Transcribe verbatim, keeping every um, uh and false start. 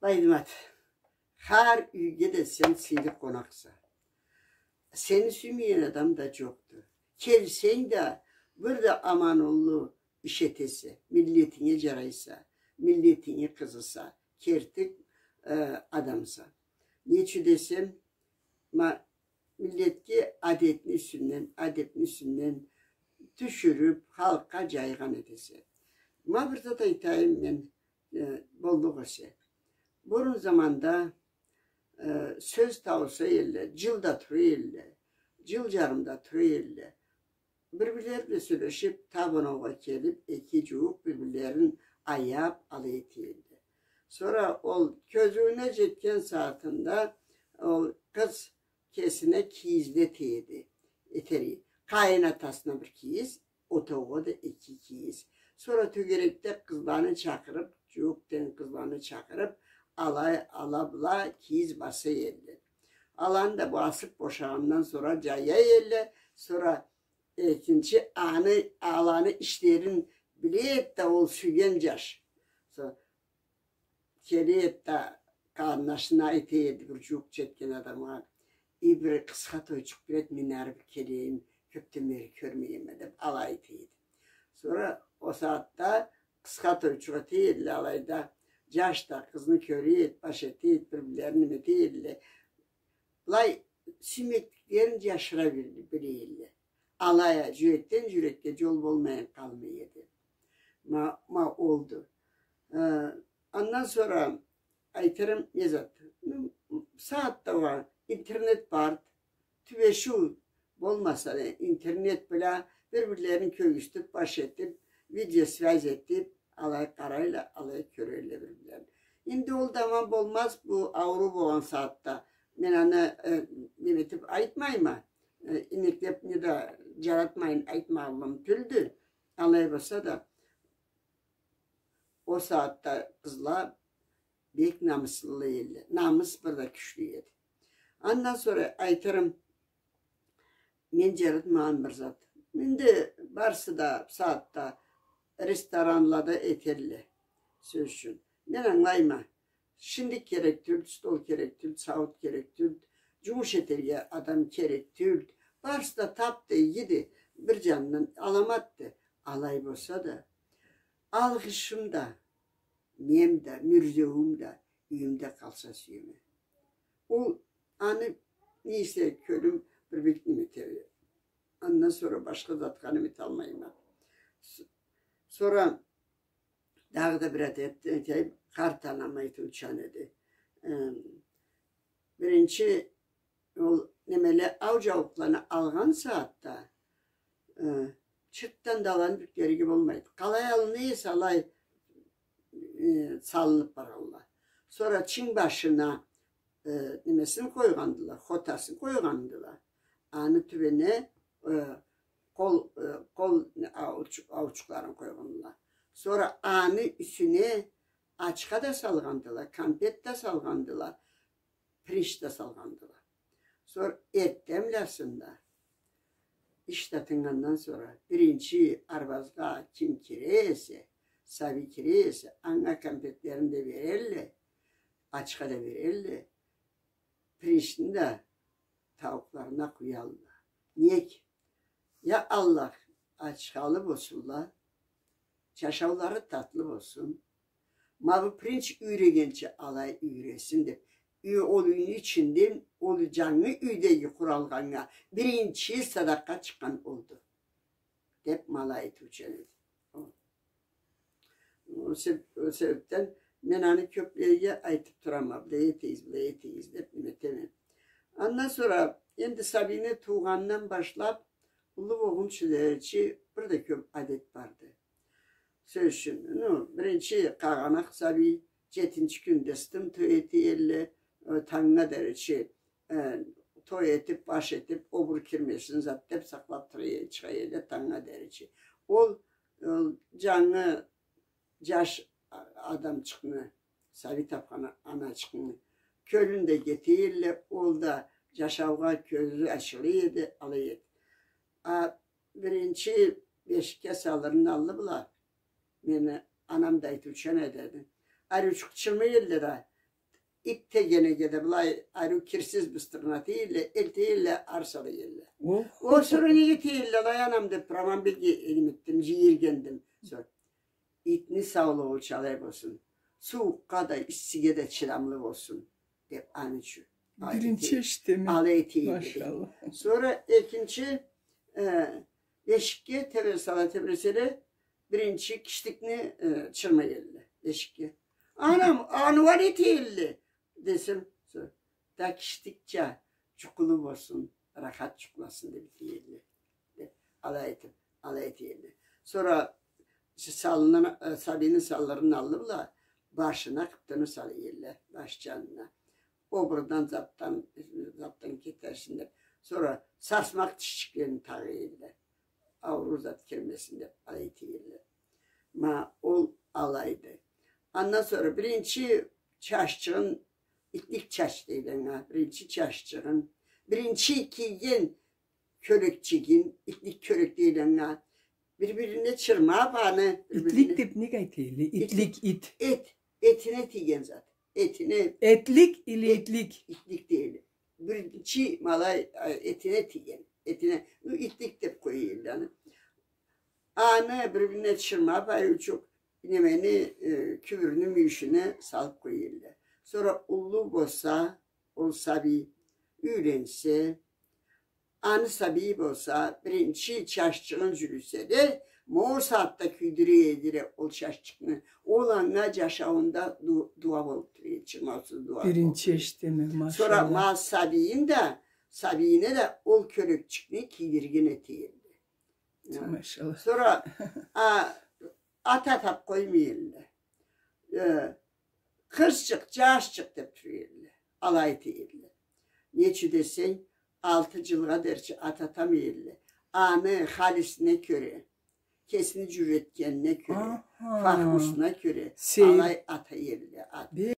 Байдымат, хар юйге да сен сыйлы къонакъса. Сени сюймеген адам да джокъду. Келсенг да, бир да аман-уллу иш этесе, миллетинге джарайса, миллетинге къызыса, керти, э, адамса. Не ючюн десем, ма, миллетге адетни юсюнден, адебни юсюнден тюшюрюп, халкъгъа джайгъан этесе. Ма бир зат айтайым мен, э, боллукъ эсе. Бурун заманда, э, сёз таууса элле, джыл да тура элле, джыл джарым да тура элле. Бир-бирлери бла сёлешип, табынуугъа келип, эки джууукъ бир-бирлерин аяп, алай эте элле. Сора ол кёзюуюне джетген сагъатында ол къыз кесине кийиз да эте эди. Этер эди. Къайын атасына бир кийиз, отоугъа да эки кийиз. Сора тёгерекде къызланы чакъырып, джууукъ тенг къызланы чакъырып, алай, ала бла кийиз баса элле. Аланы да басып бошагъандан сора джая элле, сора экинчи аны, аланы ишлерин биле эди да ол сюйген джаш. Со-, келе эди да, къарнашына айта эди, бир джууукъ джетген адамгъа: «Эй, бир къысха тойчукъ бир эт, мен ары бир келейим, кёпден бери кёрмегенме», — деп, алай айта эди. Сора ол сагъатда къысха тойчукъ эте эдиле алайда. Джаш да къызны кёре эди, баш эте эди, бир-бирлерин неме эте эдиле. Былай сюймекликлерин джашыра бил-, биле эдиле. Алай а джюрекден джюрекге джол болмайын къалмай эди. Ма, ма олду. Э, андан сора айтырым не зат. Ну, сагъатда уа интернет барды. Тюбешиу болмаса да, интернет бла бир-бирлерин кёргюзтюп, баш этип, видеосвязь этип, алай къарайла, алай кёрелле бир-бирлерин. Энди ол да аман болмаз, бу ауруу болгъан сагъатда. Мен аны, э, неме этип айтмайма, э, инеклеп неда джаратмайын айтмагъанлыгъым тюлдю. Алай болса да, ол сагъатда къызла бек намыслы элле. Намыс бир да кючлю эди. Андан сора айтырым, мен джаратмагъан бир зат. Энди барысы да сагъатда ресторанлада этелле. Сёз ючюн. Мен ангылайма. Шиндик керек тюлдю, стол керек тюлдю, сауут керек тюлдю, джумуш этерге адам керек тюлдю. Барысы да тапды, игиди, бир джанындан аламатды. Алай болса да, алгъышым да, нем да, мюрзеуюм да юйюмде къалса сюеме. Ол аны не эсе кёлюм бир бек неме эте. Андан сора башха затха неме эталмайма. С-, сора дагъыда бир адет, э, къарт анам айтыучан эди. Э, биринчи ол немеле, ау джауукъланы алгъан сагъатда, э, чыртдан да аланы битдирирге болмайды. Къалай алына эсе алай, э, салынып баралла. Сора чынг башына, э, немесин къойгъандыла, хотасын къойгъандыла. Аны тюбюне, э, къол, э, къол ауч-, аучукъларын къойгъандыла. Сора аны юсюне ачха да салгъандыла, кампет да салгъандыла, пиринч да салгъандыла. Сора эртденбласында, иш да тыннгандан сора, биринчи арбазгъа ким кире эсе, сабий кире эсе, анга кампетлерин да берелле, ачха да берелле, пиринчни да тауукъларына къуялла. Нек? Я Аллах, ачхалы болсунла, джашаулары татлы болсун. Ма бу пиринч юйрегенча алай юйресин деп, юй-, ол юйню ичинде, ол джангы юйдеги къуралгъаннга биринчи садакъгъа чыкъгъан олду, деп ма алай айтыучан эди. Ол себ-, ол себепден мен аны кёплеге айтып турама, былай этигиз, былай этигиз деп, неме этеме. Андан сора энди сабийни туугъандан башлап, уллу болгъунчу деричи бир да кёп адет барды. Сёз ючюн, ну, биринчи къагъанакъ сабий, джетинчи кюнде сытым той эте элле, э, тангнга деричи, э, той этип, баш этип, обур кирмесин зат деп сакълап тура, чыгъа элле тангнга деричи. Ол, ол джангы джаш а-, адамчыкъны, сабий тапхан аначыкъны кёлюн да кете элле, ол да джашаугъа кёзю ачыла эди, алай эди. А биринчи бешикге салырны аллы бла, мени анам да айтыучан эди. Ариучукъ чырмай элле да, Ит тегенеге да былай ариу кирсиз быстырын атыелле, элтеелле, ары салыелле. О, сора неге этеелле алай, анам, деп, Раманбекге неме этдим, джийиргендим. Сора: «Итни саулугъу алай болсун, сууукъгъа да, иссиге да чыдамлы болсун», — деп, аны ючюн. Биринчи эшитеме. Алай этеелле. Машалла. Сора экинчи, э, эшикге тебресала, тебреселе, биринчи киштикни, э, чырмаелле эшикге. Анам, аны уа этеелле десем, сора: «Да киштикча джукъулу болсун, рахат джукъласын», — деп этеелле. Деп, алай этип, алай этеелле. Сора салынын, э, сабийни салларын аллы бла, башына къыптыны салыелле, баш джанына. Обурдан, затдан, затдан кетерсин деп. Сора сарсмакъ тишчиклерин тагъыелле, ауруу зат кирмесин деп, алай этеелле. Ма ол алайды. Андан сора биринчи чаччыгъын, итлик чач дейле анга, биринчи чаччыгъын, биринчи кийген кёлекчигин, итлик кёлек дейле анга, бир-бирине чырмап аны, бир-бирине... Итлик деп неге айтыелле? Итлик, ит. Эт, этине тийген зат. Этине. Этлик или итлик? Итлик дейле. Биринчи ма алай, а, этине тийген. Этине, ну, итлик деп къояелле аны. Аны бир-бирине чырмап, ариучукъ немени, э, кюбюрню мюйюшюне салып къояелле. Сора уллу болса, ол сабий юйленсе, аны сабийи болса, биринчи чаччыгъын джюлюселе, ма ол сагъатда кюйдюреелле ол чаччыкъны. Ол анга джашауунда ду-, дуа болуп тура эди, чырмаусуз дуа болуп тура эди. Биринчи эшитеме, машалла. Сора ма сабийин да, сабийине да ол кёлекчикни кийдирген этеелле. Машалла. Сора, а, ат атап къоймаелле. Э, къызчыкъ, джашчыкъ деп тураелле. Алай этеелле. Не ючюн десенг, алты джылгъа дерчи ат атамаелле. Аны халисине кёре, кесини джюретгенине кёре, фахмусуна кёре алай атаелле ат.